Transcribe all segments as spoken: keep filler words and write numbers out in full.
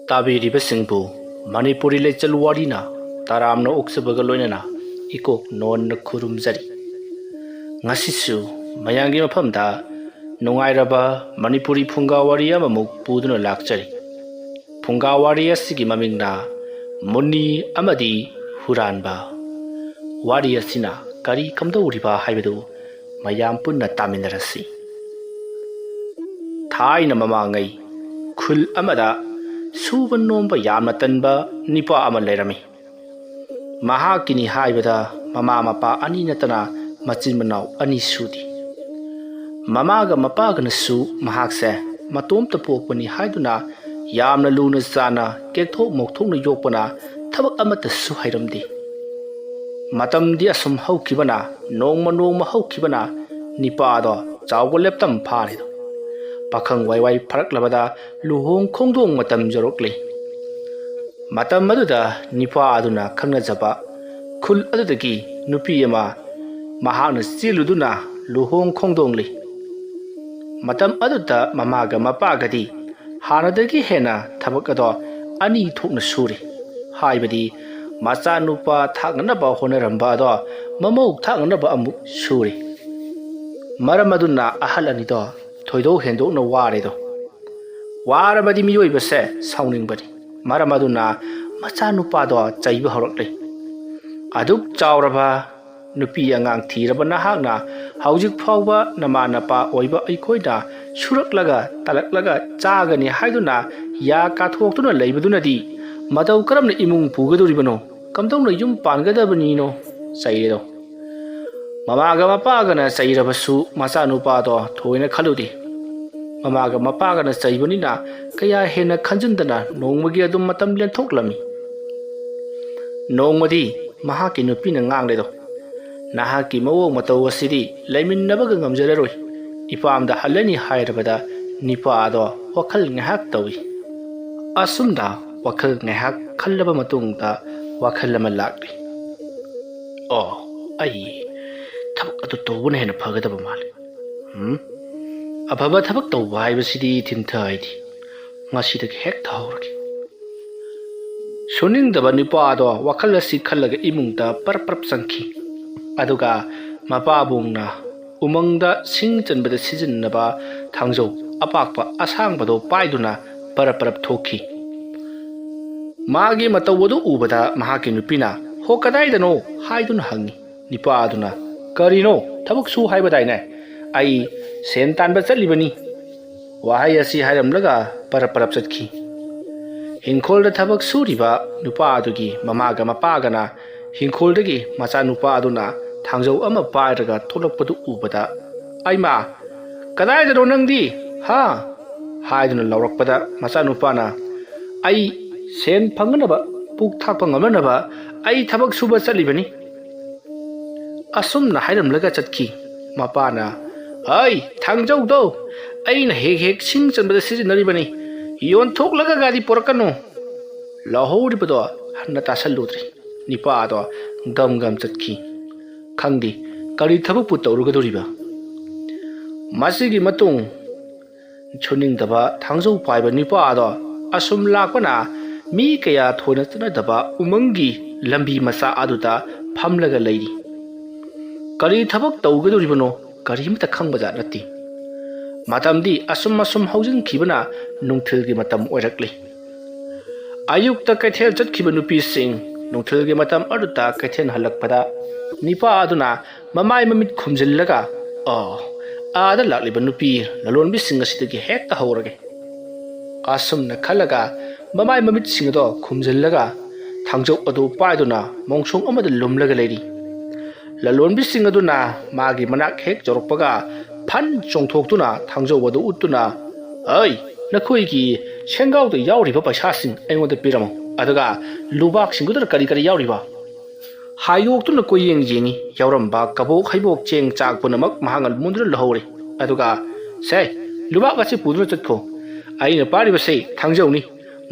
ꯇꯥꯕꯤꯔꯤꯕꯁꯤꯡꯕꯨ ꯃꯅꯤꯄꯨꯔꯤ ꯂꯩꯆꯜ ꯋꯥꯔꯤꯅ ꯇꯔꯥꯝꯅ ꯑꯣꯛꯆꯕꯒ ꯂꯣꯏꯅꯅ ꯏꯀꯣꯛ ꯅꯣꯟꯅ ꯈꯨꯔꯨꯝꯖꯔꯤ꯫ ꯉꯁꯤꯁꯨ ꯃꯌꯥꯝꯒꯤ ꯃꯐꯝꯗ ꯅꯨꯡꯉꯥꯏꯔꯕ ꯃꯅꯤꯄꯨꯔꯤ ꯐꯨꯡꯒꯥ ꯋꯥꯔꯤ ꯑꯃꯃꯨꯛ ꯄꯨꯗꯨꯅ ꯂꯥꯛꯆꯔꯤ꯫ ꯐꯨꯡꯒꯥ ꯋꯥꯔꯤ ꯑꯁꯤꯒꯤ ꯃꯃꯤꯡꯅ ꯃꯨꯟꯅꯤ ꯑꯃꯗꯤ ꯍꯨꯔꯥꯟꯕ꯫ ꯋꯥꯔꯤ ꯑꯁꯤꯅ ꯀꯔꯤ ꯀꯝꯗꯧꯔꯤꯕ ꯍꯥꯏꯕꯗꯨ ꯃꯌꯥꯝ ꯄꯨꯟꯅ ꯇꯥꯃꯤꯟꯅꯔꯁꯤ꯫ ꯊꯥꯏꯅ ꯃꯃꯥꯡꯉꯩ ꯈꯨꯜ ꯑꯃꯗ ꯁꯨꯕ ꯅꯣꯝꯕ ꯌꯥꯝꯅ ꯇꯟꯕ ꯅꯤꯄꯥ ꯑꯃ ꯂꯩꯔꯝꯃꯤ꯫ ꯃꯍꯥꯛꯀꯤꯅꯤ ꯍꯥꯏꯕꯗ ꯃꯃꯥ ꯃꯄꯥ ꯑꯅꯤ ꯅꯠꯇꯅ ꯃꯆꯤꯟ ꯃꯅꯥꯎ ꯑꯅꯤ ꯁꯨꯗꯦ꯫ ꯃꯃꯥꯒ ꯃꯄꯥꯒꯅꯁꯨ ꯃꯍꯥꯛꯁꯦ ꯃꯇꯣꯝꯇ ꯄꯣꯛꯄꯅꯤ ꯍꯥꯏꯗꯨꯅ ꯌꯥꯝꯅ ꯂꯨꯅ ꯆꯥꯅ ꯀꯦꯛꯊꯣꯛ ꯃꯣꯛꯊꯣꯛꯅ ꯌꯣꯛꯄꯅ ꯊꯕꯛ ꯑꯃꯠꯇꯁꯨ ꯍꯩꯔꯝꯗꯦ꯫ ꯃꯇꯝꯗꯤ ꯑꯁꯨꯝ ꯍꯧꯈꯤꯕꯅ, ꯅꯣꯡꯃ ꯅꯣꯡꯃ ꯍꯧꯈꯤꯕꯅ ꯅꯤꯄꯥꯗꯣ ꯆꯥꯎꯕ ꯂꯦꯞꯇꯝ ꯐꯥꯔꯦꯗꯣ꯫ ꯄꯥꯈꯪ ꯋꯥꯏ ꯋꯥꯏ ꯐꯥꯔꯛꯂꯕꯗ ꯂꯨꯍꯣꯡ ꯈꯣꯡꯗꯣꯡ ꯃꯇꯝ ꯌꯧꯔꯛꯂꯤ꯫ ꯃꯇꯝ ꯑꯗꯨꯗ ꯅꯤꯄꯥ ꯑꯗꯨꯅ ꯈꯪꯅꯖꯕ ꯈꯨꯜ ꯑꯗꯨꯗꯒꯤ ꯅꯨꯄꯤ ꯑꯃ ꯃꯍꯥꯛꯅ ꯆꯦꯜꯂꯨꯗꯨꯅ ꯂꯨꯍꯣꯡ ꯈꯣꯡꯗꯣꯡꯂꯤ꯫ ꯃꯇꯝ ꯑꯗꯨꯗ ꯃꯃꯥꯒ ꯃꯄꯥꯒꯗꯤ ꯍꯥꯟꯅꯗꯒꯤ ꯍꯦꯟꯅ ꯊꯕꯛ ꯑꯗꯣ ꯑꯅꯤ ꯊꯣꯛꯅ ꯁꯨꯔꯤ꯫ ꯍꯥꯏꯕꯗꯤ ꯃꯆꯥꯅꯨꯄꯥ ꯊꯥꯛꯅꯅꯕ ꯍꯣꯠꯅꯔꯝꯕ ꯑꯗꯣ ꯃꯃꯧ ꯊꯥꯛꯅꯅꯕ ꯑꯃꯨꯛ ꯁꯨꯔꯤ꯫ ꯃꯔꯝ ꯑꯗꯨꯅ ꯑꯍꯜ ꯑꯅꯤꯗꯣ ꯊꯣꯏꯗꯣꯛ ꯍꯦꯟꯗꯣꯛꯅ ꯋꯥꯔꯦꯗꯣ꯫ ꯋꯥꯔꯕꯗꯤ ꯃꯤꯑꯣꯏꯕꯁꯦ ꯁꯥꯎꯅꯤꯡꯕꯅꯤ꯫ ꯃꯔꯝ ꯑꯗꯨꯅ ꯃꯆꯥꯅꯨꯄꯥꯗꯣ ꯆꯩꯕ ꯍꯧꯔꯛꯂꯤ꯫ "ꯑꯗꯨꯛ ꯆꯥꯎꯔꯕ ꯅꯨꯄꯤ ꯑꯉꯥꯡ ꯊꯤꯔꯕ ꯅꯍꯥꯛꯅ ꯍꯧꯖꯤꯛ ꯐꯥꯎꯕ ꯅꯃꯥ ꯅꯄꯥ ꯑꯣꯏꯕ ꯑꯩꯈꯣꯏꯅ ꯁꯨꯔꯛꯂꯒ ꯇꯥꯜꯂꯛꯂꯒ ꯆꯥꯒꯅꯤ ꯍꯥꯏꯗꯨꯅ ꯌꯥ ꯀꯥꯊꯣꯛꯇꯨꯅ ꯂꯩꯕꯗꯨꯅꯗꯤ ꯃꯇꯧ ꯀꯔꯝꯅ ꯏꯃꯨꯡ ꯄꯨꯒꯗꯧꯔꯤꯕꯅꯣ? ꯀꯝꯗꯧꯅ ꯌꯨꯝ ꯄꯥꯟꯒꯗꯕꯅꯤꯅꯣ?" ꯆꯩꯔꯦꯗꯣ꯫ ꯃꯃꯥꯒ ꯃꯄꯥꯒꯅ ꯆꯩꯔꯕꯁꯨ ꯃꯆꯥꯅꯨꯄꯥꯗꯣ ꯊꯣꯏꯅ ꯈꯜꯂꯨꯗꯦ꯫ ꯃꯃꯥꯒ ꯃꯄꯥꯒꯅ ꯆꯩꯕꯅꯤꯅ ꯀꯌꯥ ꯍꯦꯟꯅ ꯈꯟꯖꯤꯟꯗꯅ ꯅꯣꯡꯃꯒꯤ ꯑꯗꯨꯝ ꯃꯇꯝ ꯂꯦꯟꯊꯣꯛꯂꯝꯃꯤ꯫ ꯅꯣꯡꯃꯗꯤ ꯃꯍꯥꯛꯀꯤ ꯅꯨꯄꯤꯅ ꯉꯥꯡꯂꯦꯗꯣ, "ꯅꯍꯥꯛꯀꯤ ꯃꯑꯣꯡ ꯃꯇꯧ ꯑꯁꯤꯗꯤ ꯂꯩꯃꯤꯟꯅꯕꯒ ꯉꯝꯖꯔꯔꯣꯏ꯫ ꯏꯄꯥꯝꯗ ꯍꯜꯂꯅꯤ" ꯍꯥꯏꯔꯕꯗ ꯅꯤꯄꯥ ꯑꯗꯣ ꯋꯥꯈꯜ ꯉꯥꯏꯍꯥꯛ ꯇꯧꯏ꯫ ꯑꯁꯨꯝꯅ ꯋꯥꯈꯜ ꯉꯥꯏꯍꯥꯛ ꯈꯜꯂꯕ ꯃꯇꯨꯡꯗ ꯋꯥꯈꯜ ꯑꯃ ꯂꯥꯛꯂꯤ꯫ "ꯑꯣ, ꯑꯩ ꯊꯕꯛ ꯑꯗꯨ ꯇꯧꯕꯅ ꯍꯦꯟꯅ ꯐꯒꯗꯕ ꯃꯥꯜꯂꯤ꯫ ꯎꯝ, ꯑꯐꯕ ꯊꯕꯛ ꯇꯧꯕ ꯍꯥꯏꯕꯁꯤꯗꯤ ꯊꯤꯟꯊ ꯍꯥꯏꯗꯤ꯫ ꯉꯁꯤꯗꯒꯤ ꯍꯦꯛꯇ ꯍꯧꯔꯒꯦ꯫ ꯁꯨꯅꯤꯡꯗꯕ ꯅꯨꯄꯥ ꯑꯗꯣ ꯋꯥꯈꯜ ꯑꯁꯤ ꯈꯜꯂꯒ ꯏꯃꯨꯡꯗ ꯄꯔꯞ ꯄꯔꯞ ꯆꯪꯈꯤ꯫ ꯑꯗꯨꯒ ꯃꯄꯥꯕꯨꯡꯅ ꯎꯃꯪꯗ ꯁꯤꯡ ꯆꯟꯕꯗ ꯁꯤꯖꯤꯟꯅꯕ ꯊꯥꯡꯖꯧ ꯑꯄꯥꯛꯄ ꯑꯁꯥꯡꯕꯗꯣ ꯄꯥꯏꯗꯨꯅ ꯄꯔꯞ ꯄꯔꯞ ꯊꯣꯛꯈꯤ꯫ ꯃꯥꯒꯤ ꯃꯇꯧ ꯑꯗꯨ ꯎꯕꯗ ꯃꯍꯥꯛꯀꯤ ꯅꯨꯄꯤꯅ, "ꯍꯣ, ꯀꯗꯥꯏꯗꯅꯣ?" ꯍꯥꯏꯗꯨꯅ ꯍꯪꯉꯤ꯫ ꯅꯨꯄꯥ ꯑꯗꯨꯅ, "ꯀꯔꯤꯅꯣ? ꯊꯕꯛ ꯁꯨ ꯍꯥꯏꯕꯗꯥꯏꯅꯦ? ꯑꯩ ꯁꯦꯟ ꯇꯥꯟꯕ ꯆꯠꯂꯤꯕꯅꯤ꯫" ꯋꯥꯍꯩ ꯑꯁꯤ ꯍꯥꯏꯔꯝꯂꯒ ꯄꯔꯞ ꯄꯔꯞ ꯆꯠꯈꯤ꯫ ꯏꯪꯈꯣꯜꯗ ꯊꯕꯛ ꯁꯨꯔꯤꯕ ꯅꯨꯄꯥ ꯑꯗꯨꯒꯤ ꯃꯃꯥꯒ ꯃꯄꯥꯒꯅ ꯏꯪꯈꯣꯜꯗꯒꯤ ꯃꯆꯥꯅꯨꯄꯥ ꯑꯗꯨꯅ ꯊꯥꯡꯖꯧ ꯑꯃ ꯄꯥꯏꯔꯒ ꯊꯣꯛꯂꯛꯄꯗꯨ ꯎꯕꯗ, "ꯑꯩꯃꯥ, ꯀꯗꯥꯏꯗꯅꯣ ꯅꯪꯗꯤ? ꯍꯥ?" ꯍꯥꯏꯗꯨꯅ ꯂꯥꯎꯔꯛꯄꯗ ꯃꯆꯥꯅꯨꯄꯥꯅ, "ꯑꯩ ꯁꯦꯟ ꯐꯪꯅꯅꯕ, ꯄꯨꯛ ꯊꯥꯛꯄ ꯉꯝꯅꯅꯕ ꯑꯩ ꯊꯕꯛ ꯁꯨꯕ ꯆꯠꯂꯤꯕꯅꯤ꯫" ꯑꯁꯨꯝꯅ ꯍꯥꯏꯔꯝꯂꯒ ꯆꯠꯈꯤ꯫ ꯃꯄꯥꯅ, "ꯑꯩ ꯊꯥꯡꯖꯧꯗꯣ ꯑꯩꯅ ꯍꯦꯛ ꯍꯦꯛ ꯁꯤꯡ ꯆꯟꯕꯗ ꯁꯤꯖꯤꯟꯅꯔꯤꯕꯅꯤ, ꯌꯣꯟꯊꯣꯛꯂꯒ ꯒꯥꯔꯤ ꯄꯣꯔꯛꯀꯅꯨ꯫" ꯂꯧꯍꯧꯔꯤꯕꯗꯣ ꯍꯟꯅ ꯇꯥꯁꯜꯂꯨꯗ꯭ꯔꯦ꯫ ꯅꯤꯄꯥꯗꯣ ꯒꯝ ꯒꯝ ꯆꯠꯈꯤ꯫ ꯈꯪꯗꯦ, ꯀꯔꯤ ꯊꯕꯛꯄꯨ ꯇꯧꯔꯨꯒꯗꯧꯔꯤꯕ? ꯃꯁꯤꯒꯤ ꯃꯇꯨꯡ ꯁꯨꯅꯤꯡꯗꯕ ꯊꯥꯡꯖꯧ ꯄꯥꯏꯕ ꯅꯨꯄꯥ ꯑꯗꯣ ꯑꯁꯨꯝ ꯂꯥꯛꯄꯅ ꯃꯤ ꯀꯌꯥ ꯊꯣꯏꯅ ꯆꯠꯅꯗꯕ ꯎꯃꯪꯒꯤ ꯂꯝꯕꯤ ꯃꯆꯥ ꯑꯗꯨꯗ ꯐꯝꯂꯒ ꯂꯩꯔꯤ꯫ ꯀꯔꯤ ꯊꯕꯛ ꯇꯧꯒꯗꯧꯔꯤꯕꯅꯣ ꯀꯔꯤꯃꯇ ꯈꯪꯕꯖꯥꯠ ꯅꯠꯇꯦ꯫ ꯃꯇꯝꯗꯤ ꯑꯁꯨꯝ ꯑꯁꯨꯝ ꯍꯧꯖꯤꯟꯈꯤꯕꯅ ꯅꯨꯡꯊꯤꯜꯒꯤ ꯃꯇꯝ ꯑꯣꯏꯔꯛꯂꯤ꯫ ꯑꯌꯨꯛꯇ ꯀꯩꯊꯦꯜ ꯆꯠꯈꯤꯕ ꯅꯨꯄꯤꯁꯤꯡ ꯅꯨꯡꯊꯤꯜꯒꯤ ꯃꯇꯝ ꯑꯗꯨꯗ ꯀꯩꯊꯦꯜ ꯍꯜꯂꯛꯄꯗ ꯅꯤꯄꯥ ꯑꯗꯨꯅ ꯃꯃꯥꯏ ꯃꯃꯤꯠ ꯈꯨꯝꯖꯤꯜꯂꯒ, "ꯑꯣ, ꯑꯥꯗ ꯂꯥꯛꯂꯤꯕ ꯅꯨꯄꯤ ꯂꯂꯣꯟꯕꯤꯁꯤꯡ ꯑꯁꯤꯗꯒꯤ ꯍꯦꯛꯇ ꯍꯧꯔꯒꯦ꯫" ꯑꯁꯨꯝꯅ ꯈꯜꯂꯒ ꯃꯃꯥꯏ ꯃꯃꯤꯠꯁꯤꯡ ꯑꯗꯣ ꯈꯨꯝꯖꯤꯜꯂꯒ ꯊꯥꯡꯖꯧ ꯑꯗꯨ ꯄꯥꯏꯗꯨꯅ ꯃꯣꯡꯁꯣꯡ ꯑꯃꯗ ꯂꯨꯝꯂꯒ ꯂꯩꯔꯤ꯫ ꯂꯂꯣꯟꯕꯤꯁꯤꯡ ꯑꯗꯨꯅ ꯃꯥꯒꯤ ꯃꯅꯥꯛ ꯍꯦꯛ ꯌꯧꯔꯛꯄꯒ ꯐꯟ ꯆꯣꯡꯊꯣꯛꯇꯨꯅ ꯊꯥꯡꯖꯧ ꯑꯗꯨ ꯎꯠꯇꯨꯅ, "ꯑꯩ, ꯅꯈꯣꯏꯒꯤ ꯁꯦꯟꯒꯥꯎꯗ ꯌꯥꯎꯔꯤꯕ ꯄꯩꯁꯥꯁꯤꯡ ꯑꯩꯉꯣꯟꯗ ꯄꯤꯔꯝꯃꯨ, ꯑꯗꯨꯒ ꯂꯨꯕꯥꯛꯁꯤꯡꯗꯨꯗ ꯀꯔꯤ ꯀꯔꯤ ꯌꯥꯎꯔꯤꯕ?" ꯍꯥꯏꯗꯣꯛꯇꯨꯅ ꯀꯣꯏꯌꯦꯡ ꯌꯦꯡꯉꯤ꯫ ꯌꯥꯎꯔꯝꯕ ꯀꯕꯣꯛ ꯍꯩꯕꯣꯛ ꯆꯦꯡ ꯆꯥꯛ ꯄꯨꯝꯅꯃꯛ ꯃꯍꯥꯛꯅ ꯃꯨꯟꯗꯨꯅ ꯂꯧꯍꯧꯔꯦ꯫ ꯑꯗꯨꯒ, "ꯁꯦ, ꯂꯨꯕꯥꯛ ꯑꯁꯤ ꯄꯨꯗꯨꯅ ꯆꯠꯈꯣ꯫ ꯑꯩꯅ ꯄꯥꯏꯔꯤꯕꯁꯦ ꯊꯥꯡꯖꯧꯅꯤ꯫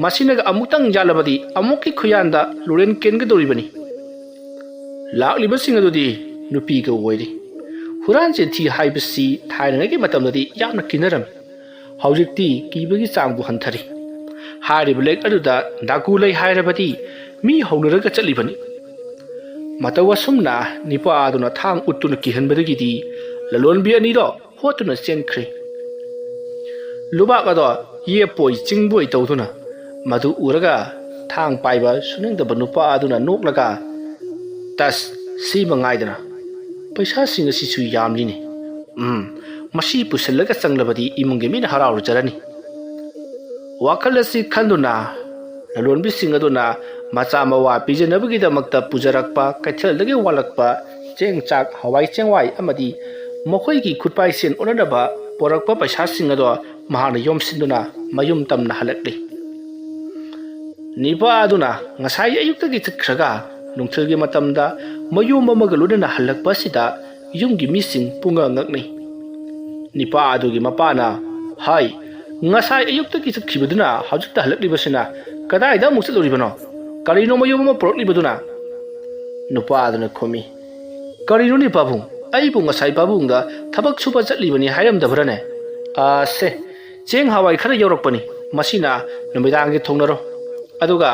ꯃꯁꯤꯅꯒ ꯑꯃꯨꯛꯇꯪ ꯌꯥꯜꯂꯕꯗꯤ ꯑꯃꯨꯛꯀꯤ ꯈꯨꯌꯥꯟꯗ ꯂꯨꯔꯦꯟ ꯀꯦꯟꯒꯗꯧꯔꯤꯕꯅꯤ꯫" ꯂꯥꯛꯂꯤꯕꯁꯤꯡ ꯑꯗꯨꯗꯤ ꯅꯨꯄꯤꯒ ꯑꯣꯏꯔꯤ꯫ ꯍꯨꯔꯥꯟ ꯆꯤꯟꯊꯤ ꯍꯥꯏꯕꯁꯤ ꯊꯥꯏꯅꯉꯩꯒꯤ ꯃꯇꯝꯗꯗꯤ ꯌꯥꯝꯅ ꯀꯤꯅꯔꯝꯃꯤ꯫ ꯍꯧꯖꯤꯛꯇꯤ ꯀꯤꯕꯒꯤ ꯆꯥꯡꯕꯨ ꯍꯟꯊꯔꯦ꯫ ꯍꯥꯏꯔꯤꯕ ꯂꯦꯛ ꯑꯗꯨꯗ ꯗꯥꯀꯨ ꯂꯩ ꯍꯥꯏꯔꯕꯗꯤ ꯃꯤ ꯍꯧꯅꯔꯒ ꯆꯠꯂꯤꯕꯅꯤ꯫ ꯃꯇꯧ ꯑꯁꯨꯝꯅ ꯅꯤꯄꯥ ꯑꯗꯨꯅ ꯊꯥꯡ ꯎꯠꯇꯨꯅ ꯀꯤꯍꯟꯕꯗꯒꯤꯗꯤ ꯂꯂꯣꯟꯕꯤ ꯑꯅꯤꯗꯣ ꯍꯣꯠꯇꯨꯅ ꯆꯦꯟꯈ꯭ꯔꯦ꯫ ꯂꯨꯕꯥꯛ ꯑꯗꯣ ꯌꯦꯞꯄꯣꯏ ꯆꯤꯡꯕꯣꯏ ꯇꯧꯗꯨꯅ ꯃꯗꯨ ꯎꯔꯒ ꯊꯥꯡ ꯄꯥꯏꯕ ꯁꯨꯅꯤꯡꯗꯕ ꯅꯨꯄꯥ ꯑꯗꯨꯅ ꯅꯣꯛꯂꯒ, "ꯇꯁ, ꯁꯤꯃ ꯉꯥꯏꯗꯅ ꯄꯩꯁꯥꯁꯤꯡ ꯑꯁꯤꯁꯨ ꯌꯥꯝꯂꯤꯅꯦ꯫ ꯎꯝ, ꯃꯁꯤ ꯄꯨꯁꯤꯜꯂꯒ ꯆꯪꯂꯕꯗꯤ ꯏꯃꯨꯡꯒꯤ ꯃꯤꯅ ꯍꯔꯥꯎꯔꯨꯖꯔꯅꯤ"꯫ ꯋꯥꯈꯜ ꯑꯁꯤ ꯈꯟꯗꯨꯅ ꯂꯂꯣꯟꯕꯤꯁꯤꯡ ꯑꯗꯨꯅ ꯃꯆꯥ ꯃꯋꯥ ꯄꯤꯖꯅꯕꯒꯤꯗꯃꯛꯇ ꯄꯨꯖꯔꯛꯄ ꯀꯩꯊꯦꯜꯗꯒꯤ ꯋꯥꯠꯂꯛꯄ ꯆꯦꯡ ꯆꯥꯛ, ꯍꯋꯥꯏ ꯆꯦꯡꯋꯥꯏ ꯑꯃꯗꯤ ꯃꯈꯣꯏꯒꯤ ꯈꯨꯠꯄꯥꯏꯁꯦꯟ ꯑꯣꯟꯅꯅꯕ ꯄꯣꯔꯛꯄ ꯄꯩꯁꯥꯁꯤꯡ ꯑꯗꯣ ꯃꯍꯥꯛꯅ ꯌꯣꯝꯁꯤꯟꯗꯨꯅ ꯃꯌꯨꯝ ꯇꯝꯅ ꯍꯜꯂꯛꯂꯤ꯫ ꯅꯤꯄꯥ ꯑꯗꯨꯅ ꯉꯁꯥꯏ ꯑꯌꯨꯛꯇꯒꯤ ꯆꯠꯈ꯭ꯔꯒ ꯅꯨꯡꯊꯤꯜꯒꯤ ꯃꯇꯝꯗ ꯃꯌꯨꯝ ꯑꯃꯒ ꯂꯣꯏꯅꯅ ꯍꯜꯂꯛꯄ ꯑꯁꯤꯗ ꯌꯨꯝꯒꯤ ꯃꯤꯁꯤꯡ ꯄꯨꯡꯉꯛ ꯉꯛꯅꯩ꯫ ꯅꯤꯄꯥ ꯑꯗꯨꯒꯤ ꯃꯄꯥꯅ ꯍꯥꯏ, "ꯉꯁꯥꯏ ꯑꯌꯨꯛꯇꯒꯤ ꯆꯠꯈꯤꯕꯗꯨꯅ ꯍꯧꯖꯤꯛꯇ ꯍꯜꯂꯛꯂꯤꯕꯁꯤꯅ ꯀꯗꯥꯏꯗ ꯑꯃꯨꯛ ꯆꯠꯂꯨꯔꯤꯕꯅꯣ? ꯀꯔꯤꯅꯣ ꯃꯌꯨꯝ ꯑꯃ ꯄꯨꯔꯛꯂꯤꯕꯗꯨꯅ?" ꯅꯨꯄꯥ ꯑꯗꯨꯅ ꯈꯨꯝꯃꯤ, "ꯀꯔꯤꯅꯣꯅꯦ ꯄꯥꯕꯨꯡ, ꯑꯩꯕꯨ ꯉꯁꯥꯏ ꯄꯥꯕꯨꯡꯗ ꯊꯕꯛ ꯁꯨꯕ ꯆꯠꯂꯤꯕꯅꯤ ꯍꯥꯏꯔꯝꯗꯕ꯭ꯔꯥꯅꯦ? ꯑꯥꯁꯦ, ꯆꯦꯡ ꯍꯋꯥꯏ ꯈꯔ ꯌꯧꯔꯛꯄꯅꯤ, ꯃꯁꯤꯅ ꯅꯨꯃꯤꯗꯥꯡꯒꯤ ꯊꯣꯡꯅꯔꯣ꯫ ꯑꯗꯨꯒ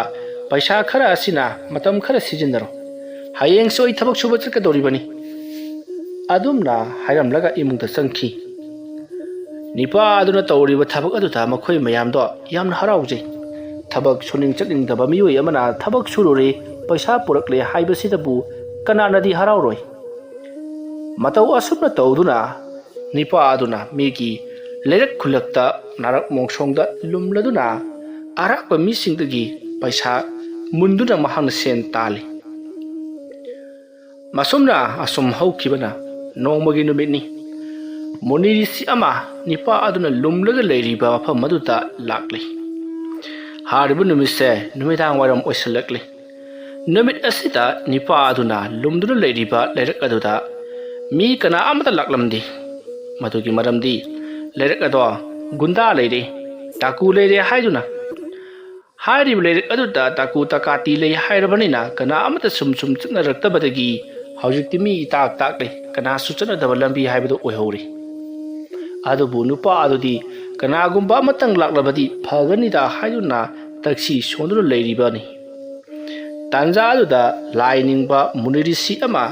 ꯄꯩꯁꯥ ꯈꯔ ꯑꯁꯤꯅ ꯃꯇꯝ ꯈꯔ ꯁꯤꯖꯤꯟꯅꯔꯣ꯫ ꯍꯌꯦꯡꯁꯨ ꯑꯩ ꯊꯕꯛ ꯁꯨꯕ ꯆꯠꯀꯗꯧꯔꯤꯕꯅꯤ"꯫ ꯑꯗꯨꯝꯅ ꯍꯥꯏꯔꯝꯂꯒ ꯏꯃꯨꯡꯗ ꯆꯪꯈꯤ꯫ ꯅꯤꯄꯥ ꯑꯗꯨꯅ ꯇꯧꯔꯤꯕ ꯊꯕꯛ ꯑꯗꯨꯗ ꯃꯈꯣꯏ ꯃꯌꯥꯝꯗꯣ ꯌꯥꯝꯅ ꯍꯔꯥꯎꯖꯩ꯫ ꯊꯕꯛ ꯁꯨꯅꯤꯡ ꯆꯠꯅꯤꯡꯗꯕ ꯃꯤꯑꯣꯏ ꯑꯃꯅ ꯊꯕꯛ ꯁꯨꯔꯨꯔꯦ, ꯄꯩꯁꯥ ꯄꯨꯔꯛꯂꯦ ꯍꯥꯏꯕꯁꯤꯗꯕꯨ ꯀꯅꯥꯅꯗꯤ ꯍꯔꯥꯎꯔꯣꯏ? ꯃꯇꯧ ꯑꯁꯨꯝꯅ ꯇꯧꯗꯨꯅ ꯅꯤꯄꯥ ꯑꯗꯨꯅ ꯃꯤꯒꯤ ꯂꯩꯔꯛ ꯈꯨꯜꯂꯛꯇ ꯅꯥꯔꯛ ꯃꯣꯡꯁꯣꯡꯗ ꯂꯨꯝꯂꯗꯨꯅ ꯑꯔꯥꯛꯄ ꯃꯤꯁꯤꯡꯗꯒꯤ ꯄꯩꯁꯥ ꯃꯨꯟꯗꯨꯅ ꯃꯍꯥꯛꯅ ꯁꯦꯟ ꯇꯥꯜꯂꯤ꯫ ꯃꯁꯨꯝꯅ ꯑꯁꯨꯝ ꯍꯧꯈꯤꯕꯅ ꯅꯣꯡꯃꯒꯤ ꯅꯨꯃꯤꯠꯅꯤ꯫ ꯃꯨꯅꯤ ꯔꯤꯁꯤ ꯑꯃ ꯅꯤꯄꯥ ꯑꯗꯨꯅ ꯂꯨꯝꯂꯒ ꯂꯩꯔꯤꯕ ꯃꯐꯝ ꯑꯗꯨꯗ ꯂꯥꯛꯂꯤ꯫ ꯍꯥꯏꯔꯤꯕ ꯅꯨꯃꯤꯠꯁꯦ ꯅꯨꯃꯤꯗꯥꯡ ꯋꯥꯏꯔꯝ ꯑꯣꯏꯁꯤꯜꯂꯛꯂꯤ꯫ ꯅꯨꯃꯤꯠ ꯑꯁꯤꯗ ꯅꯤꯄꯥ ꯑꯗꯨꯅ ꯂꯨꯝꯗꯨꯅ ꯂꯩꯔꯤꯕ ꯂꯩꯔꯛ ꯑꯗꯨꯗ ꯃꯤ ꯀꯅꯥ ꯑꯃꯠꯇ ꯂꯥꯛꯂꯝꯗꯦ꯫ ꯃꯗꯨꯒꯤ ꯃꯔꯝꯗꯤ ꯂꯩꯔꯛ ꯑꯗꯣ ꯒꯨꯟꯗꯥ ꯂꯩꯔꯦ, ꯗꯥꯀꯨ ꯂꯩꯔꯦ ꯍꯥꯏꯗꯨꯅ꯫ ꯍꯥꯏꯔꯤꯕ ꯂꯩꯔꯛ ꯑꯗꯨꯗ ꯗꯥꯀꯨ ꯗꯀꯥꯇꯤ ꯂꯩ ꯍꯥꯏꯔꯕꯅꯤꯅ ꯀꯅꯥ ꯑꯃꯠꯇ ꯁꯨꯝ ꯁꯨꯝ ꯆꯠꯅꯔꯛꯇꯕꯗꯒꯤ ꯍꯧꯖꯤꯛꯇꯤ ꯃꯤ ꯏꯇꯥꯛ ꯇꯥꯛꯂꯦ, ꯀꯅꯥꯁꯨ ꯆꯠꯅꯗꯕ ꯂꯝꯕꯤ ꯍꯥꯏꯕꯗꯨ ꯑꯣꯏꯍꯧꯔꯦ꯫ ꯑꯗꯨꯕꯨ ꯅꯨꯄꯥ ꯑꯗꯨꯗꯤ ꯀꯅꯥꯒꯨꯝꯕ ꯑꯃꯇꯪ ꯂꯥꯛꯂꯕꯗꯤ ꯐꯒꯅꯤꯗ ꯍꯥꯏꯗꯨꯅ ꯇꯛꯁꯤ ꯁꯣꯟꯗꯨꯅ ꯂꯩꯔꯤꯕꯅꯤ꯫ ꯇꯥꯟꯖꯥ ꯑꯗꯨꯗ ꯂꯥꯏ ꯅꯤꯡꯕ ꯃꯨꯅꯤ ꯔꯤꯁꯤ ꯑꯃ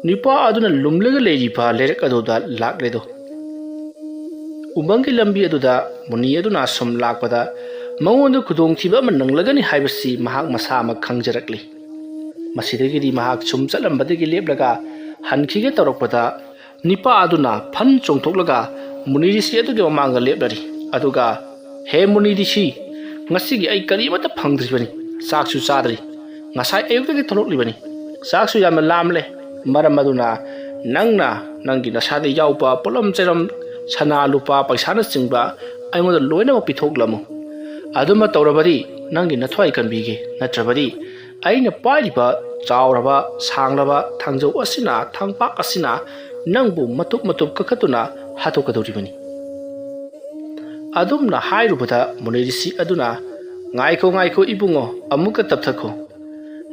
ꯅꯨꯄꯥ ꯑꯗꯨꯅ ꯂꯨꯝꯂꯒ ꯂꯩꯔꯤꯕ ꯂꯩꯔꯛ ꯑꯗꯨꯗ ꯂꯥꯛꯂꯦꯗꯣ꯫ ꯎꯃꯪꯒꯤ ꯂꯝꯕꯤ ꯑꯗꯨꯗ ꯃꯨꯅꯤ ꯑꯗꯨꯅ ꯁꯨꯝ ꯂꯥꯛꯄꯗ ꯃꯉꯣꯟꯗ ꯈꯨꯗꯣꯡꯊꯤꯕ ꯑꯃ ꯅꯪꯂꯒꯅꯤ ꯍꯥꯏꯕꯁꯤ ꯃꯍꯥꯛ ꯃꯁꯥꯃꯛ ꯈꯪꯖꯔꯛꯂꯤ꯫ ꯃꯁꯤꯗꯒꯤꯗꯤ ꯃꯍꯥꯛ ꯁꯨꯝ ꯆꯠꯂꯝꯕꯗꯒꯤ ꯂꯦꯞꯂꯒ ꯍꯟꯈꯤꯒꯦ ꯇꯧꯔꯛꯄꯗ ꯅꯤꯄꯥ ꯑꯗꯨꯅ ꯐꯟ ꯆꯣꯡꯊꯣꯛꯂꯒ ꯃꯨꯅꯤ ꯔꯤꯁꯤ ꯑꯗꯨꯒꯤ ꯃꯃꯥꯡꯗ ꯂꯦꯞꯂꯔꯤ꯫ ꯑꯗꯨꯒ, "ꯍꯦ ꯃꯨꯅꯤ ꯔꯤꯁꯤ, ꯉꯁꯤꯒꯤ ꯑꯩ ꯀꯔꯤꯃꯠꯇ ꯐꯪꯗ꯭ꯔꯤꯕꯅꯤ, ꯆꯥꯛꯁꯨ ꯆꯥꯗ꯭ꯔꯤ, ꯉꯁꯥꯏ ꯑꯌꯨꯛꯇꯒꯤ ꯊꯣꯛꯂꯛꯂꯤꯕꯅꯤ, ꯆꯥꯛꯁꯨ ꯌꯥꯝꯅ ꯂꯥꯝꯂꯦ꯫ ꯃꯔꯝ ꯑꯗꯨꯅ ꯅꯪꯅ ꯅꯪꯒꯤ ꯅꯁꯥꯗ ꯌꯥꯎꯕ ꯄꯣꯠꯂꯝ ꯆꯩꯔꯝ, ꯁꯅꯥ ꯂꯨꯄꯥ ꯄꯩꯁꯥꯅꯆꯤꯡꯕ ꯑꯩꯉꯣꯟꯗ ꯂꯣꯏꯅꯃꯛ ꯄꯤꯊꯣꯛꯂꯝꯃꯨ꯫ ꯑꯗꯨꯃ ꯇꯧꯔꯕꯗꯤ ꯅꯪꯒꯤ ꯅꯊ꯭ꯋꯥꯏ ꯀꯟꯕꯤꯒꯦ, ꯅꯠꯇ꯭ꯔꯕꯗꯤ ꯑꯩꯅ ꯄꯥꯏꯔꯤꯕ ꯆꯥꯎꯔꯕ ꯁꯥꯡꯂꯕ ꯊꯥꯡꯖꯧ ꯑꯁꯤꯅ, ꯊꯥꯡꯄꯥꯛ ꯑꯁꯤꯅ ꯅꯪꯕꯨ ꯃꯇꯨꯞ ꯃꯇꯨꯞ ꯀꯛꯈꯠꯇꯨꯅ ꯍꯥꯠꯇꯣꯛꯀꯗꯧꯔꯤꯕꯅꯤ꯫" ꯑꯗꯨꯝꯅ ꯍꯥꯏꯔꯨꯕꯗ ꯃꯨꯅꯤ ꯔꯤꯁꯤ ꯑꯗꯨꯅ, "ꯉꯥꯏꯈꯣ, ꯉꯥꯏꯈꯣ ꯏꯕꯨꯡꯉꯣ, ꯑꯃꯨꯛꯀ ꯇꯞꯊꯈꯣ꯫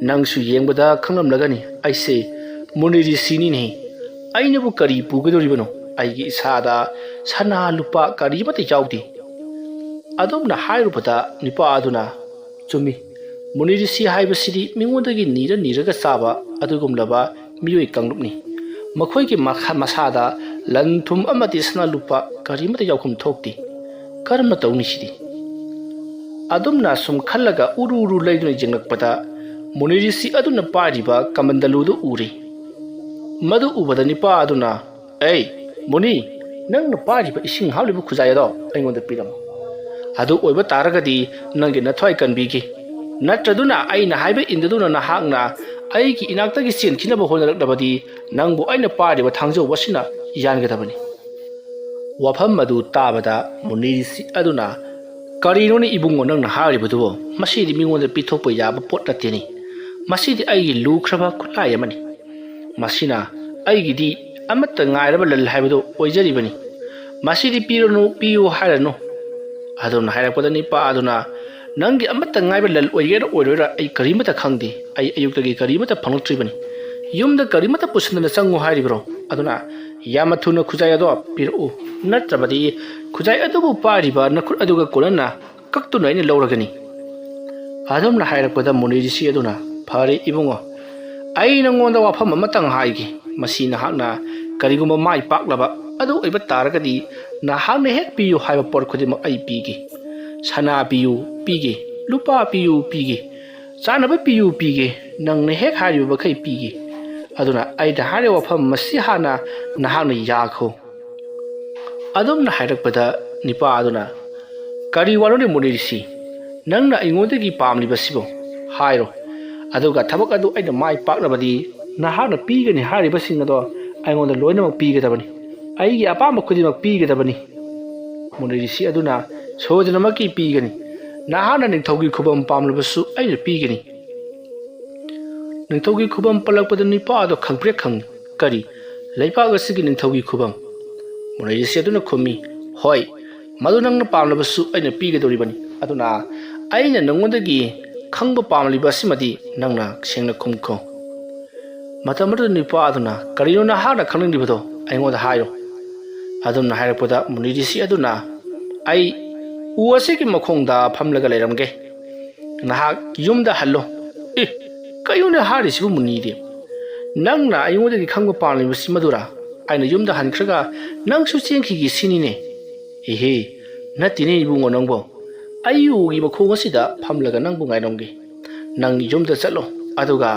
ꯅꯪꯁꯨ ꯌꯦꯡꯕꯗ ꯈꯪꯂꯝꯂꯒꯅꯤ, ꯑꯩꯁꯦ ꯃꯨꯅꯤ ꯔꯤꯁꯤꯅꯤꯅꯦ꯫ ꯑꯩꯅꯕꯨ ꯀꯔꯤ ꯄꯨꯒꯗꯧꯔꯤꯕꯅꯣ? ꯑꯩꯒꯤ ꯏꯁꯥꯗ ꯁꯅꯥ ꯂꯨꯄꯥ ꯀꯔꯤꯃꯠꯇ ꯌꯥꯎꯗꯦ꯫" ꯑꯗꯨꯝꯅ ꯍꯥꯏꯔꯨꯕꯗ ꯅꯨꯄꯥ ꯑꯗꯨꯅ, "ꯆꯨꯝꯃꯤ, ꯃꯨꯅꯤ ꯔꯤꯁꯤ ꯍꯥꯏꯕꯁꯤꯗꯤ ꯃꯤꯉꯣꯟꯗꯒꯤ ꯅꯤꯔ ꯅꯤꯔꯒ ꯆꯥꯕ ꯑꯗꯨꯒꯨꯝꯂꯕ ꯃꯤꯑꯣꯏ ꯀꯥꯡꯂꯨꯞꯅꯤ꯫ ꯃꯈꯣꯏꯒꯤ ꯃꯈꯥ-, ꯃꯁꯥꯗ ꯂꯟ ꯊꯨꯝ ꯑꯃꯗꯤ ꯁꯅꯥ ꯂꯨꯄꯥ ꯀꯔꯤꯃꯠꯇ ꯌꯥꯎꯐꯝ ꯊꯣꯛꯇꯦ꯫ ꯀꯔꯝꯅ ꯇꯧꯅꯤ ꯁꯤꯗꯤ?" ꯑꯗꯨꯝꯅ ꯁꯨꯝ ꯈꯜꯂꯒ ꯎꯔꯨ ꯎꯔꯨ ꯂꯩꯗꯨꯅ ꯌꯦꯡꯂꯛꯄꯗ ꯃꯨꯅꯤ ꯔꯤꯁꯤ ꯑꯗꯨꯅ ꯄꯥꯏꯔꯤꯕ ꯀꯃꯟꯗꯂꯨꯗꯨ ꯎꯔꯦ꯫ ꯃꯗꯨ ꯎꯕꯗ ꯅꯤꯄꯥ ꯑꯗꯨꯅ, "ꯑꯩ ꯃꯨꯅꯤ, ꯅꯪꯅ ꯄꯥꯏꯔꯤꯕ ꯏꯁꯤꯡ ꯍꯥꯞꯂꯤꯕ ꯈꯨꯖꯥꯏ ꯑꯗꯣ ꯑꯩꯉꯣꯟꯗ ꯄꯤꯔꯝꯃꯨ꯫ ꯑꯗꯨ ꯑꯣꯏꯕ ꯇꯥꯔꯒꯗꯤ ꯅꯪꯒꯤ ꯅꯊ꯭ꯋꯥꯏ ꯀꯟꯕꯤꯒꯦ꯫ ꯅꯠꯇ꯭ꯔꯗꯨꯅ ꯑꯩꯅ ꯍꯥꯏꯕ ꯏꯟꯗꯗꯨꯅ ꯅꯍꯥꯛꯅ ꯑꯩꯒꯤ ꯏꯅꯥꯛꯇꯒꯤ ꯆꯦꯟꯈꯤꯅꯕ ꯍꯣꯠꯅꯔꯛꯂꯕꯗꯤ ꯅꯪꯕꯨ ꯑꯩꯅ ꯄꯥꯏꯔꯤꯕ ꯊꯥꯡꯖꯧ ꯑꯁꯤꯅ ꯌꯥꯟꯒꯗꯕꯅꯤ꯫" ꯋꯥꯐꯝ ꯑꯗꯨ ꯇꯥꯕꯗ ꯃꯨꯅꯤ ꯔꯤꯁꯤ ꯑꯗꯨꯅ, "ꯀꯔꯤꯅꯣꯅꯦ ꯏꯕꯨꯡꯉꯣ ꯅꯪꯅ ꯍꯥꯏꯔꯤꯕꯗꯨꯕꯣ? ꯃꯁꯤꯗꯤ ꯃꯤꯉꯣꯟꯗ ꯄꯤꯊꯣꯛꯄ ꯌꯥꯕ ꯄꯣꯠ ꯅꯠꯇꯦꯅꯦ꯫ ꯃꯁꯤꯗꯤ ꯑꯩꯒꯤ ꯂꯨꯈ꯭ꯔꯕ ꯈꯨꯠꯂꯥꯏ ꯑꯃꯅꯤ꯫ ꯃꯁꯤꯅ ꯑꯩꯒꯤꯗꯤ ꯑꯃꯠꯇ ꯉꯥꯏꯔꯕ ꯂꯜ ꯍꯥꯏꯕꯗꯨ ꯑꯣꯏꯖꯔꯤꯕꯅꯤ꯫ ꯃꯁꯤꯗꯤ ꯄꯤꯔꯅꯨ, ꯄꯤꯌꯨ ꯍꯥꯏꯔꯅꯨ꯫" ꯑꯗꯨꯝꯅ ꯍꯥꯏꯔꯛꯄꯗ ꯅꯤꯄꯥ ꯑꯗꯨꯅ, "ꯅꯪꯒꯤ ꯑꯃꯠꯇ ꯉꯥꯏꯕ ꯂꯜ ꯑꯣꯏꯒꯦꯔꯥ ꯑꯣꯏꯔꯣꯏꯔꯥ ꯑꯩ ꯀꯔꯤꯃꯠꯇ ꯈꯪꯗꯦ꯫ ꯑꯩ ꯑꯌꯨꯛꯇꯒꯤ ꯀꯔꯤꯃꯠꯇ ꯐꯪꯂꯛꯇ꯭ꯔꯤꯕꯅꯤ꯫ ꯌꯨꯝꯗ ꯀꯔꯤꯃꯠꯇ ꯄꯨꯁꯤꯟꯗꯅ ꯆꯪꯉꯨ ꯍꯥꯏꯔꯤꯕ꯭ꯔꯣ? ꯑꯗꯨꯅ ꯌꯥꯝꯅ ꯊꯨꯅ ꯈꯨꯖꯥꯏ ꯑꯗꯣ ꯄꯤꯔꯛꯎ, ꯅꯠꯇ꯭ꯔꯕꯗꯤ ꯈꯨꯖꯥꯏ ꯑꯗꯨꯕꯨ ꯄꯥꯏꯔꯤꯕ ꯅꯈꯨꯠ ꯑꯗꯨꯒ ꯀꯣꯟꯅꯅ ꯀꯛꯇꯨꯅ ꯑꯩꯅ ꯂꯧꯔꯒꯅꯤ꯫ ꯑꯗꯨꯝꯅ ꯍꯥꯏꯔꯛꯄꯗ ꯃꯨꯅꯤ ꯔꯤꯁꯤ ꯑꯗꯨꯅ, "ꯐꯔꯦ ꯏꯕꯨꯡꯉꯣ, ꯑꯩ ꯅꯉꯣꯟꯗ ꯋꯥꯐꯝ ꯑꯃꯇꯪ ꯍꯥꯏꯒꯦ꯫ ꯃꯁꯤ ꯅꯍꯥꯛꯅ ꯀꯔꯤꯒꯨꯝꯕ ꯃꯥꯏ ꯄꯥꯛꯂꯕ ꯑꯗꯨ ꯑꯣꯏꯕ ꯇꯥꯔꯒꯗꯤ, ꯅꯍꯥꯛꯅ ꯍꯦꯛ ꯄꯤꯌꯨ ꯍꯥꯏꯕ ꯄꯣꯠ ꯈꯨꯗꯤꯡꯃꯛ ꯑꯩ ꯄꯤꯒꯦ꯫ ꯁꯅꯥ ꯄꯤꯌꯨ ꯄꯤꯒꯦ, ꯂꯨꯄꯥ ꯄꯤꯌꯨ ꯄꯤꯒꯦ, ꯆꯥꯅꯕ ꯄꯤꯌꯨ ꯄꯤꯒꯦ, ꯅꯪꯅ ꯍꯦꯛ ꯍꯥꯏꯔꯤꯕ ꯃꯈꯩ ꯄꯤꯒꯦ꯫ ꯑꯗꯨꯅ ꯑꯩꯅ ꯍꯥꯏꯔꯤꯕ ꯋꯥꯐꯝ ꯃꯁꯤ ꯍꯥꯟꯅ ꯅꯍꯥꯛꯅ ꯌꯥꯈꯣ"꯫ ꯑꯗꯨꯝꯅ ꯍꯥꯏꯔꯛꯄꯗ ꯅꯨꯄꯥ ꯑꯗꯨꯅ, "ꯀꯔꯤ ꯋꯥꯅꯣꯅꯦ ꯃꯨꯅꯤ ꯔꯤꯁꯤ? ꯅꯪꯅ ꯑꯩꯉꯣꯟꯗꯒꯤ ꯄꯥꯝꯂꯤꯕꯁꯤꯕꯨ ꯍꯥꯏꯔꯣ꯫ ꯑꯗꯨꯒ ꯊꯕꯛ ꯑꯗꯨ ꯑꯩꯅ ꯃꯥꯏ ꯄꯥꯛꯅꯕꯗꯤ ꯅꯍꯥꯛꯅ ꯄꯤꯒꯅꯤ ꯍꯥꯏꯔꯤꯕꯁꯤꯡ ꯑꯗꯣ ꯑꯩꯉꯣꯟꯗ ꯂꯣꯏꯅꯃꯛ ꯄꯤꯒꯗꯕꯅꯤ꯫ ꯑꯩꯒꯤ ꯑꯄꯥꯝꯕ ꯈꯨꯗꯤꯡꯃꯛ ꯄꯤꯒꯗꯕꯅꯤ"꯫ ꯃꯨꯅꯤ ꯔꯤꯁꯤ ꯑꯗꯨꯅ, "ꯁꯣꯏꯗꯅꯃꯛꯀꯤ ꯄꯤꯒꯅꯤ꯫ ꯅꯍꯥꯛꯅ ꯅꯤꯡꯊꯧꯒꯤ ꯈꯨꯕꯝ ꯄꯥꯝꯂꯕꯁꯨ ꯑꯩꯅ ꯄꯤꯒꯅꯤ"꯫ ꯅꯤꯡꯊꯧꯒꯤ ꯈꯨꯕꯝ ꯄꯜꯂꯛꯄꯗ ꯅꯨꯄꯥ ꯑꯗꯨ ꯈꯪꯄ꯭ꯔꯦꯛ ꯈꯪꯏ꯫ "ꯀꯔꯤ? ꯂꯩꯄꯥꯛ ꯑꯁꯤꯒꯤ ꯅꯤꯡꯊꯧꯒꯤ ꯈꯨꯕꯝ?" ꯃꯨꯅꯤ ꯔꯤꯁꯤ ꯑꯗꯨꯅ ꯈꯨꯝꯃꯤ, "ꯍꯣꯏ, ꯃꯗꯨ ꯅꯪꯅ ꯄꯥꯝꯂꯕꯁꯨ ꯑꯩꯅ ꯄꯤꯒꯗꯧꯔꯤꯕꯅꯤ꯫ ꯑꯗꯨꯅ ꯑꯩꯅ ꯅꯉꯣꯟꯗꯒꯤ ꯈꯪꯕ ꯄꯥꯝꯂꯤꯕ ꯑꯁꯤꯃꯗꯤ ꯅꯪꯅ ꯁꯦꯡꯅ ꯈꯨꯝꯈꯣ"꯫ ꯃꯇꯝ ꯑꯗꯨꯗ ꯅꯨꯄꯥ ꯑꯗꯨꯅ, "ꯀꯔꯤꯅꯣ ꯅꯍꯥꯛꯅ ꯈꯪꯅꯤꯡꯂꯤꯕꯗꯣ? ꯑꯩꯉꯣꯟꯗ ꯍꯥꯏꯔꯣ"꯫ ꯑꯗꯨꯝꯅ ꯍꯥꯏꯔꯛꯄꯗ ꯃꯨꯅꯤ ꯔꯤꯁꯤ ꯑꯗꯨꯅ, "ꯑꯩ ꯎ ꯑꯁꯤꯒꯤ ꯃꯈꯣꯡꯗ ꯐꯝꯂꯒ ꯂꯩꯔꯝꯒꯦ꯫ ꯅꯍꯥꯛ ꯌꯨꯝꯗ ꯍꯜꯂꯣ"꯫ "ꯑꯦ, ꯀꯩꯅꯣꯅꯦ ꯍꯥꯏꯔꯤꯁꯤꯕꯨ ꯃꯨꯅꯤꯗꯤ? ꯅꯪꯅ ꯑꯩꯉꯣꯟꯗꯒꯤ ꯈꯪꯕ ꯄꯥꯝꯂꯤꯕꯁꯤ ꯃꯗꯨꯔꯥ? ꯑꯩꯅ ꯌꯨꯝꯗ ꯍꯟꯈ꯭ꯔꯒ ꯅꯪꯁꯨ ꯆꯦꯟꯈꯤꯒꯦ ꯁꯤꯅꯤꯅꯦ"꯫ "ꯏꯍꯦ, ꯅꯠꯇꯦꯅꯦ ꯏꯕꯨꯡꯉꯣ ꯅꯪꯕꯣ꯫ ꯑꯩ ꯎꯒꯤ ꯃꯈꯣꯡ ꯑꯁꯤꯗ ꯐꯝꯂꯒ ꯅꯪꯕꯨ ꯉꯥꯏꯔꯝꯒꯦ꯫ ꯅꯪ ꯌꯨꯝꯗ ꯆꯠꯂꯣ, ꯑꯗꯨꯒ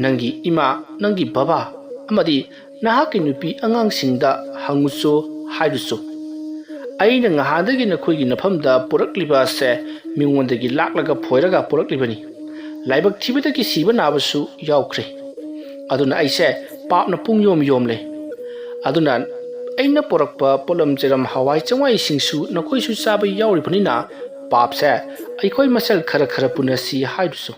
ꯅꯪꯒꯤ ꯏꯃꯥ, ꯅꯪꯒꯤ ꯕꯕꯥ ꯑꯃꯗꯤ ꯅꯍꯥꯛꯀꯤ ꯅꯨꯄꯤ ꯑꯉꯥꯡꯁꯤꯡꯗ ꯍꯪꯉꯨꯆꯣ ꯍꯥꯏꯔꯨꯆꯣ꯫ ꯑꯩꯅ ꯉꯍꯥꯟꯗꯒꯤ ꯅꯈꯣꯏꯒꯤ ꯅꯐꯝꯗ ꯄꯨꯔꯛꯂꯤꯕ ꯑꯁꯦ ꯃꯤꯉꯣꯟꯗꯒꯤ ꯂꯥꯛꯂꯒ ꯐꯣꯏꯔꯒ ꯄꯨꯔꯛꯂꯤꯕꯅꯤ꯫ ꯂꯥꯏꯕꯛ ꯊꯤꯕꯗꯒꯤ ꯁꯤꯕ ꯅꯥꯕꯁꯨ ꯌꯥꯎꯈ꯭ꯔꯦ꯫ ꯑꯗꯨꯅ ꯑꯩꯁꯦ ꯄꯥꯞꯅ ꯄꯨꯡ ꯌꯣꯝ ꯌꯣꯝꯂꯦ꯫ ꯑꯗꯨꯅ ꯑꯩꯅ ꯄꯨꯔꯛꯄ ꯄꯣꯠꯂꯝ ꯆꯩꯔꯝ ꯍꯋꯥꯏ ꯆꯦꯡꯋꯥꯏꯁꯤꯡꯁꯨ ꯅꯈꯣꯏꯁꯨ ꯆꯥꯕ ꯌꯥꯎꯔꯤꯕꯅꯤꯅ ꯄꯥꯞꯁꯦ ꯑꯩꯈꯣꯏ ꯃꯁꯦꯜ ꯈꯔ ꯈꯔ ꯄꯨꯟꯅꯁꯤ ꯍꯥꯏꯔꯨꯆꯣ"꯫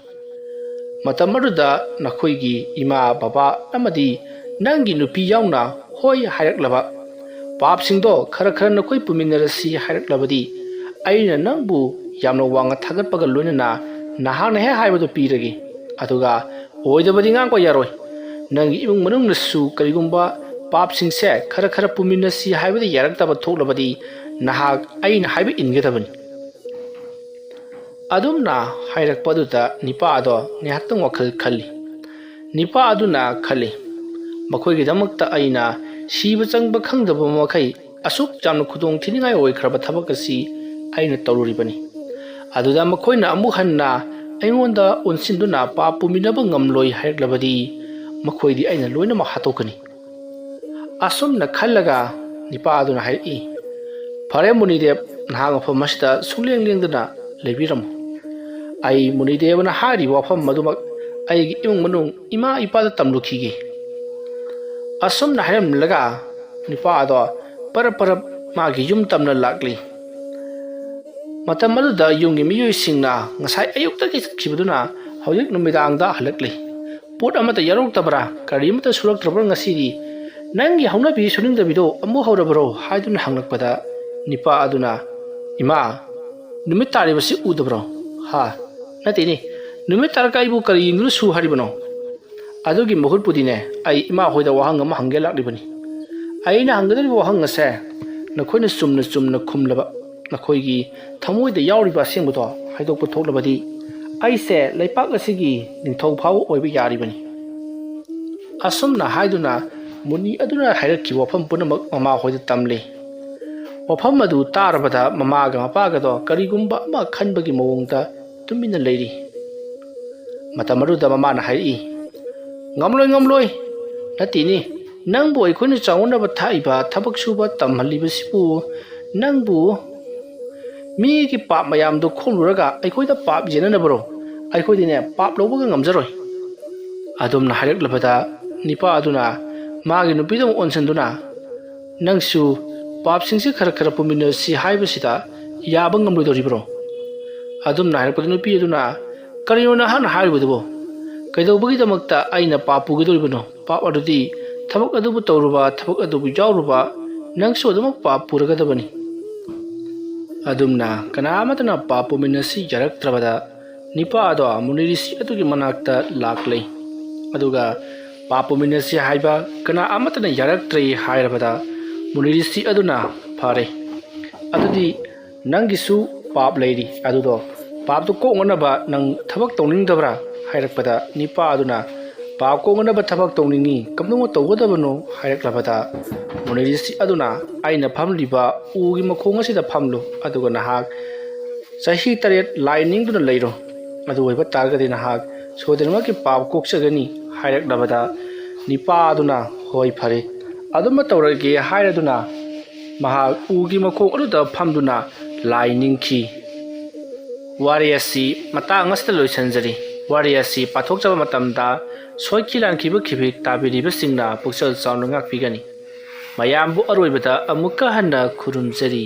ꯃꯇꯝ ꯑꯗꯨꯗ ꯅꯈꯣꯏꯒꯤ ꯏꯃꯥ ꯕꯕꯥ ꯑꯃꯗꯤ ꯅꯪꯒꯤ ꯅꯨꯄꯤ ꯌꯥꯎꯅ ꯍꯣꯏ ꯍꯥꯏꯔꯛꯂꯕ, ꯄꯥꯞꯁꯤꯡꯗꯣ ꯈꯔ ꯈꯔ ꯅꯈꯣꯏ ꯄꯨꯃꯤꯟꯅꯔꯁꯤ ꯍꯥꯏꯔꯛꯂꯕꯗꯤ, ꯑꯩꯅ ꯅꯪꯕꯨ ꯌꯥꯝꯅ ꯋꯥꯡꯅ ꯊꯥꯒꯠꯄꯒ ꯂꯣꯏꯅꯅ ꯅꯍꯥꯛꯅ ꯍꯦꯛ ꯍꯥꯏꯕꯗꯨ ꯄꯤꯔꯒꯦ꯫ ꯑꯗꯨꯒ ꯑꯣꯏꯗꯕꯗꯤ ꯉꯥꯡꯕ ꯌꯥꯔꯣꯏ꯫ ꯅꯪꯒꯤ ꯏꯃꯨꯡ ꯃꯅꯨꯡꯅꯁꯨ ꯀꯔꯤꯒꯨꯝꯕ ꯄꯥꯞꯁꯤꯡꯁꯦ ꯈꯔ ꯈꯔ ꯄꯨꯃꯤꯟꯅꯁꯤ ꯍꯥꯏꯕꯗ ꯌꯥꯔꯛꯇꯕ ꯊꯣꯛꯂꯕꯗꯤ, ꯅꯍꯥꯛ ꯑꯩꯅ ꯍꯥꯏꯕ ꯏꯟꯒꯗꯕꯅꯤ꯫ ꯑꯗꯨꯝꯅ ꯍꯥꯏꯔꯛꯄ ꯑꯗꯨꯗ ꯅꯤꯄꯥ ꯑꯗꯣ ꯉꯥꯏꯍꯥꯛꯇꯪ ꯋꯥꯈꯜ ꯈꯜꯂꯤ꯫ ꯅꯤꯄꯥ ꯑꯗꯨꯅ ꯈꯜꯂꯤ, "ꯃꯈꯣꯏꯒꯤꯗꯃꯛꯇ ꯑꯩꯅ ꯁꯤꯕ ꯆꯪꯕ ꯈꯪꯗꯕ ꯃꯈꯩ ꯑꯁꯨꯛ ꯌꯥꯝꯅ ꯈꯨꯗꯣꯡ ꯊꯤꯅꯤꯡꯉꯥꯏ ꯑꯣꯏꯈ꯭ꯔꯕ ꯊꯕꯛ ꯑꯁꯤ ꯑꯩꯅ ꯇꯧꯔꯨꯔꯤꯕꯅꯤ꯫ ꯑꯗꯨꯗ ꯃꯈꯣꯏꯅ ꯑꯃꯨꯛ ꯍꯟꯅ ꯑꯩꯉꯣꯟꯗ ꯑꯣꯟꯁꯤꯟꯗꯨꯅ ꯄꯥꯞ ꯄꯨꯃꯤꯟꯅꯕ ꯉꯝꯂꯣꯏ ꯍꯥꯏꯔꯛꯂꯕꯗꯤ, ꯃꯈꯣꯏꯗꯤ ꯑꯩꯅ ꯂꯣꯏꯅꯃꯛ ꯍꯥꯠꯇꯣꯛꯀꯅꯤ"꯫ ꯑꯁꯨꯝꯅ ꯈꯜꯂꯒ ꯅꯤꯄꯥ ꯑꯗꯨꯅ ꯍꯥꯏꯔꯛꯏ, "ꯐꯔꯦ ꯃꯨꯅꯤꯗꯦꯕ, ꯅꯍꯥꯛ ꯃꯐꯝ ꯑꯁꯤꯗ ꯁꯨꯡꯂꯦꯡ ꯂꯦꯡꯗꯅ ꯂꯩꯕꯤꯔꯝꯃꯨ꯫ ꯑꯩ ꯃꯨꯅꯤꯗꯦꯕꯅ ꯍꯥꯏꯔꯤꯕ ꯋꯥꯐꯝ ꯑꯗꯨꯃꯛ ꯑꯩꯒꯤ ꯏꯃꯨꯡ ꯃꯅꯨꯡ, ꯏꯃꯥ ꯏꯄꯥꯗ ꯇꯝꯂꯨꯈꯤꯒꯦ"꯫ ꯑꯁꯨꯝꯅ ꯍꯥꯏꯔꯝꯂꯒ ꯅꯤꯄꯥ ꯑꯗꯣ ꯄꯔꯞ ꯄꯔꯞ ꯃꯥꯒꯤ ꯌꯨꯝ ꯇꯝꯅ ꯂꯥꯛꯂꯤ꯫ ꯃꯇꯝ ꯑꯗꯨꯗ ꯌꯨꯝꯒꯤ ꯃꯤꯑꯣꯏꯁꯤꯡꯅ ꯉꯁꯥꯏ ꯑꯌꯨꯛꯇꯒꯤ ꯆꯠꯈꯤꯕꯗꯨꯅ ꯍꯧꯖꯤꯛ ꯅꯨꯃꯤꯗꯥꯡꯗ ꯍꯜꯂꯛꯂꯤ꯫ "ꯄꯣꯠ ꯑꯃꯠꯇ ꯌꯥꯎꯔꯛꯇꯕ꯭ꯔꯥ, ꯀꯔꯤ ꯑꯃꯠꯇ ꯁꯨꯔꯛꯇ꯭ꯔꯕ꯭ꯔꯥ ꯉꯁꯤꯗꯤ? ꯅꯪꯒꯤ ꯍꯧꯅꯕꯤ ꯁꯨꯅꯤꯡꯗꯕꯤꯗꯣ ꯑꯃꯨꯛ ꯍꯧꯔꯕ꯭ꯔꯣ?" ꯍꯥꯏꯗꯨꯅ ꯍꯪꯂꯛꯄꯗ ꯅꯤꯄꯥ ꯑꯗꯨꯅ, "ꯏꯃꯥ, ꯅꯨꯃꯤꯠ ꯇꯥꯔꯤꯕꯁꯤ ꯎꯗꯕ꯭ꯔꯣ? ꯍꯥ? ꯅꯠꯇꯦꯅꯦ, ꯅꯨꯃꯤꯠ ꯇꯥꯔꯒ ꯑꯩꯕꯨ ꯀꯔꯤ ꯌꯦꯡꯗꯨꯅ ꯁꯨ ꯍꯥꯏꯔꯤꯕꯅꯣ? ꯑꯗꯨꯒꯤ ꯃꯍꯨꯠꯄꯨꯗꯤꯅꯦ, ꯑꯩ ꯏꯃꯥ ꯍꯣꯏꯗ ꯋꯥꯍꯪ ꯑꯃ ꯍꯪꯒꯦ ꯂꯥꯛꯂꯤꯕꯅꯤ꯫ ꯑꯩꯅ ꯍꯪꯒꯗꯧꯔꯤꯕ ꯋꯥꯍꯪ ꯑꯁꯦ ꯅꯈꯣꯏꯅ ꯆꯨꯝꯅ ꯆꯨꯝꯅ ꯈꯨꯝꯂꯕ, ꯅꯈꯣꯏꯒꯤ ꯊꯃꯣꯏꯗ ꯌꯥꯎꯔꯤꯕ ꯑꯁꯦꯡꯕꯗꯣ ꯍꯥꯏꯗꯣꯛꯄ ꯊꯣꯛꯂꯕꯗꯤ, ꯑꯩꯁꯦ ꯂꯩꯄꯥꯛ ꯑꯁꯤꯒꯤ ꯅꯤꯡꯊꯧ ꯐꯥꯎꯕ ꯑꯣꯏꯕ ꯌꯥꯔꯤꯕꯅꯤ"꯫ ꯑꯁꯨꯝꯅ ꯍꯥꯏꯗꯨꯅ ꯃꯨꯅꯤ ꯑꯗꯨꯅ ꯍꯥꯏꯔꯛꯈꯤꯕ ꯋꯥꯐꯝ ꯄꯨꯝꯅꯃꯛ ꯃꯃꯥ ꯍꯣꯏꯗ ꯇꯝꯂꯤ꯫ ꯋꯥꯐꯝ ꯑꯗꯨ ꯇꯥꯔꯕꯗ ꯃꯃꯥꯒ ꯃꯄꯥꯒꯗꯣ ꯀꯔꯤꯒꯨꯝꯕ ꯑꯃ ꯈꯟꯕꯒꯤ ꯃꯑꯣꯡꯗ ꯇꯨꯃꯤꯟꯅ ꯂꯩꯔꯤ꯫ ꯃꯇꯝ ꯑꯗꯨꯗ ꯃꯃꯥꯅ ꯍꯥꯏꯔꯛꯏ, "ꯉꯝꯂꯣꯏ, ꯉꯝꯂꯣꯏ꯫ ꯅꯠꯇꯦꯅꯦ, ꯅꯪꯕꯨ ꯑꯩꯈꯣꯏꯅ ꯆꯥꯎꯅꯅꯕ ꯊꯥꯛꯏꯕ ꯊꯕꯛ ꯁꯨꯕ ꯇꯝꯍꯜꯂꯤꯕꯁꯤꯕꯨ ꯅꯪꯕꯨ ꯃꯤꯒꯤ ꯄꯥꯞ ꯃꯌꯥꯝꯗꯨ ꯈꯣꯝꯂꯨꯔꯒ ꯑꯩꯈꯣꯏꯗ ꯄꯥꯞ ꯌꯦꯟꯅꯅꯕꯔꯣ? ꯑꯩꯈꯣꯏꯗꯤꯅꯦ ꯄꯥꯞ ꯂꯧꯕꯒ ꯉꯝꯖꯔꯣꯏ"꯫ ꯑꯗꯨꯝꯅ ꯍꯥꯏꯔꯛꯂꯕꯗ ꯅꯤꯄꯥ ꯑꯗꯨꯅ ꯃꯥꯒꯤ ꯅꯨꯄꯤꯗ ꯑꯃꯨꯛ ꯑꯣꯟꯁꯤꯟꯗꯨꯅ, "ꯅꯪꯁꯨ ꯄꯥꯞꯁꯤꯡꯁꯤ ꯈꯔ ꯈꯔ ꯄꯨꯃꯤꯟꯅꯁꯤ ꯍꯥꯏꯕꯁꯤꯗ ꯌꯥꯕ ꯉꯝꯂꯣꯏꯗꯧꯔꯤꯕ꯭ꯔꯣ?" ꯑꯗꯨꯝꯅ ꯍꯥꯏꯔꯛꯄꯗ ꯅꯨꯄꯤ ꯑꯗꯨꯅ, "ꯀꯔꯤꯅꯣ ꯅꯍꯥꯛꯅ ꯍꯥꯏꯔꯤꯕꯗꯨꯕꯣ? ꯀꯩꯗꯧꯕꯒꯤꯗꯃꯛꯇ ꯑꯩꯅ ꯄꯥꯞ ꯄꯨꯒꯗꯧꯔꯤꯕꯅꯣ? ꯄꯥꯞ ꯑꯗꯨꯗꯤ ꯊꯕꯛ ꯑꯗꯨꯕꯨ ꯇꯧꯔꯨꯕ, ꯊꯕꯛ ꯑꯗꯨꯕꯨ ꯌꯥꯎꯔꯨꯕ, ꯅꯪꯁꯨ ꯑꯗꯨꯃꯛ ꯄꯥꯞ ꯄꯨꯔꯒꯗꯕꯅꯤ"꯫ ꯑꯗꯨꯝꯅ ꯀꯅꯥ ꯑꯃꯠꯇꯅ ꯄꯥꯞ ꯄꯨꯃꯤꯟꯅꯁꯤ ꯌꯥꯔꯛꯇ꯭ꯔꯕꯗ ꯅꯤꯄꯥ ꯑꯗꯣ ꯃꯨꯅꯤ ꯔꯤꯁꯤ ꯑꯗꯨꯒꯤ ꯃꯅꯥꯛꯇ ꯂꯥꯛꯂꯦ꯫ ꯑꯗꯨꯒ ꯄꯥꯞ ꯄꯨꯃꯤꯟꯅꯁꯤ ꯍꯥꯏꯕ ꯀꯅꯥ ꯑꯃꯠꯇꯅ ꯌꯥꯔꯛꯇ꯭ꯔꯦ ꯍꯥꯏꯔꯕꯗ, ꯃꯨꯅꯤ ꯔꯤꯁꯤ ꯑꯗꯨꯅ, "ꯐꯔꯦ, ꯑꯗꯨꯗꯤ ꯅꯪꯒꯤꯁꯨ ꯄꯥꯞ ꯂꯩꯔꯤ, ꯑꯗꯨꯗꯣ ꯄꯥꯞꯇꯨ ꯀꯣꯛꯅꯅꯕ ꯅꯪ ꯊꯕꯛ ꯇꯧꯅꯤꯡꯗꯕ꯭ꯔꯥ?" ꯍꯥꯏꯔꯛꯄꯗ, ꯅꯤꯄꯥ ꯑꯗꯨꯅ, "ꯄꯥꯞ ꯀꯣꯛꯅꯅꯕ ꯊꯕꯛ ꯇꯧꯅꯤꯡꯉꯤ, ꯀꯝꯗꯧꯅ ꯇꯧꯒꯗꯕꯅꯣ?" ꯍꯥꯏꯔꯛꯂꯕꯗ, ꯃꯨꯅꯤ ꯔꯤꯁꯤ ꯑꯗꯨꯅ, "ꯑꯩꯅ ꯐꯝꯂꯤꯕ ꯎꯒꯤ ꯃꯈꯣꯡ ꯑꯁꯤꯗ ꯐꯝꯂꯨ, ꯑꯗꯨꯒ ꯅꯍꯥꯛ ꯆꯍꯤ ꯇꯔꯦꯠ ꯂꯥꯏ ꯅꯤꯡꯗꯨꯅ ꯂꯩꯔꯣ꯫ ꯑꯗꯨ ꯑꯣꯏꯕ ꯇꯥꯔꯒꯗꯤ ꯅꯍꯥꯛ ꯁꯣꯏꯗꯅꯃꯛꯀꯤ ꯄꯥꯞ ꯀꯣꯛꯆꯒꯅꯤ" ꯍꯥꯏꯔꯛꯂꯕꯗ, ꯅꯤꯄꯥ ꯑꯗꯨꯅ, "ꯍꯣꯏ, ꯐꯔꯦ, ꯑꯗꯨꯃ ꯇꯧꯔꯒꯦ" ꯍꯥꯏꯔꯗꯨꯅ ꯃꯍꯥꯛ ꯎꯒꯤ ꯃꯈꯣꯡ ꯑꯗꯨꯗ ꯐꯝꯗꯨꯅ ꯂꯥꯏ ꯅꯤꯡꯈꯤ꯫ ꯋꯥꯔꯤ ꯑꯁꯤ ꯃꯇꯥꯡ ꯑꯁꯤꯗ ꯂꯣꯏꯁꯤꯟꯖꯔꯤ꯫ ꯋꯥꯔꯤ ꯑꯁꯤ ꯄꯥꯊꯣꯛꯆꯕ ꯃꯇꯝꯗ ꯁꯣꯏꯈꯤ ꯂꯥꯟꯈꯤꯕ ꯈꯤꯕꯤꯛ ꯇꯥꯕꯤꯔꯤꯕꯁꯤꯡꯅ ꯄꯨꯛꯆꯦꯜ ꯆꯥꯎꯅ ꯉꯥꯛꯄꯤꯒꯅꯤ꯫ ꯃꯌꯥꯝꯕꯨ ꯑꯔꯣꯏꯕꯗ ꯑꯃꯨꯛꯀ ꯍꯟꯅ ꯈꯨꯔꯨꯝꯖꯔꯤ꯫